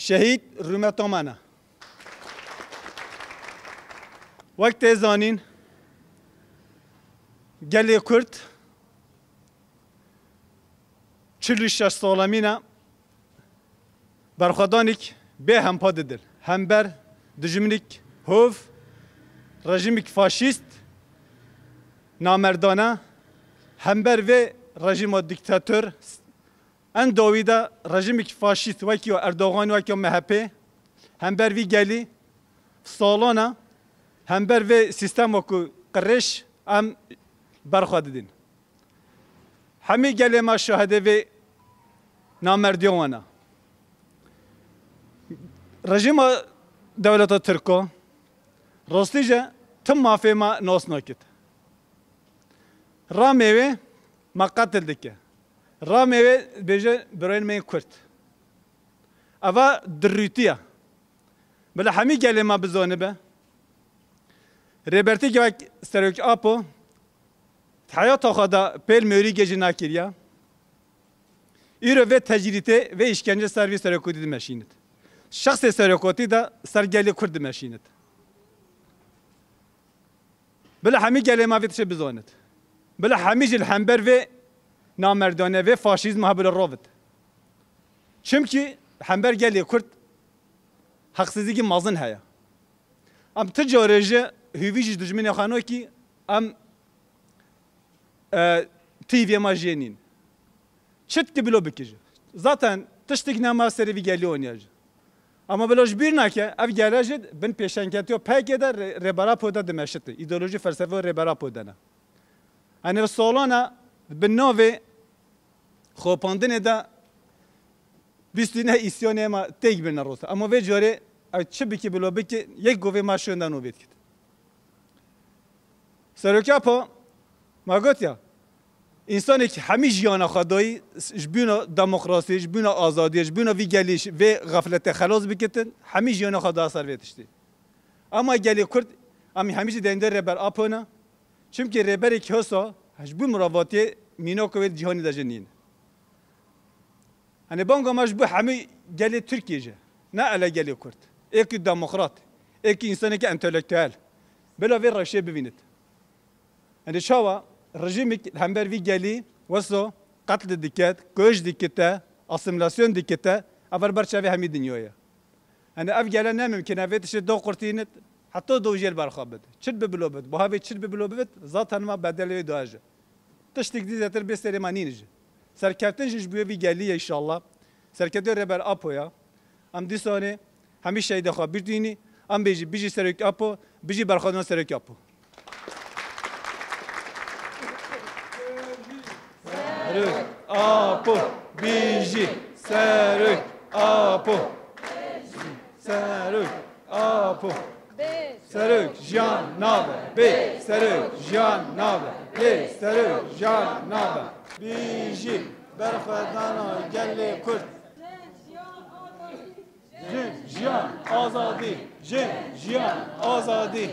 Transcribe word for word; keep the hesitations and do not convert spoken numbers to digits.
Şehîd rûmeta me ne. Wek tê zanîn, gelê Kurd çil û şeş salemîn e berxwedanîk bê hempa didin. Hember dijminik hov, rejîmik faşîst, namerdane, hember vê rejîma dîktator, en dawî de rejîmik faşîst wekî Erdogan, wekî M H P, hember vî gelî salana hember vê sîstema ku qirêj em berxwe didin. Hemî gelê me şahidê vê namerdiya wan e. Rejîma dewleta Tirko rastî jî tim mafê me nas nakit. Ramê wê me qetil dike. Ramê wê bêje birayên me yên Kurd. Eva dirûtiye. Bila hemî gelê me bizanibe. Rêbertîkê wek Serok Apo di heyata xwe de pêl mêrî gejî nekiriye. Îro vê tecrîtê, vê îşkence ser vî serokotî dimeşînit. Şexsê serokotî de ser gelê Kurd dimeşînit. Bila hemî gelê me vê tiştê bizanit. Bila hemî jî li hember vê namerdane, vê faşîzma hebile rovit. Çimkî hember gelê Kurd heqsizîkî mezin heye. Em ti carê ji hûvî jî dijminê xwe nokî, em, e, T V'yê me jê nîn. Çi dikî bilo bikî jî. Zaten tiştik nema serê vî gelî oniya jî. Ama bilo ji bîr nake, ev gele jî bin pêşengetiya P K K de rê-, Rêber Apo de dimeşitin. Îdeolojî felsefeya Rêber Apo de ne. Hani solana bi navê xopandinê de bîstîne îsyanê me têk birine rota. Ama vê carê ew çi bikî bilo bikî, yek govê me şonda nû bêt kit. Serokê Apo, ma got ya, însanekî hemî jiyana xwe dayî ji bîna demokrasî, ji bîna azadiyê, ji bîna vî gelî, vê xefletê xelas bikitin, hemî jiyana xwe da ser vê tiştî. Ama gelê Kurd, em hemî jî deyndê Rêber Apo ne. Çimkî rêberekî hosa ji bo miravatiyê mînako wê di cîhanê de jî nîn. Hani banga me ji bo hemî gelê Tirkiyê jî, ne ele gelê Kurd. Êkî demokrat, êkî însanekî entelektuel. Bila vê rewşê bivînit. Hani çawa rejîmik li hember vî gelî wesa qetl dike, koç dikite, asimilasyon dikite, ev ber çavê hemî dinyayê. Hani ev gele ne mimkin e, vê tiştê do qurtînit, heta do jêr berxwe bit. Çit bi bilo bit, buha vê çit bi bilo bibit, zaten ma bedelê wê daje. Tiştik dî zêtir bê serê me nîn jî. Serkeftin jî ji bo vî gelî ye înşallah. Serkeftin Rêber Apo ya. Em dîsanê hemî şehîdê xwe bîr dînî, em bêjî, bijî Serok Apo, bijî berxwedana Serok Apo. Serok Apo, bijî Serok Apo. Serok Apo. Serok jiyan nabe, bê Serok jiyan nabe, bê Serok jiyan nabe. Bijî berxwedana gelê Kurd. Jin, jiyan, azadî. Jin, jiyan, azadî.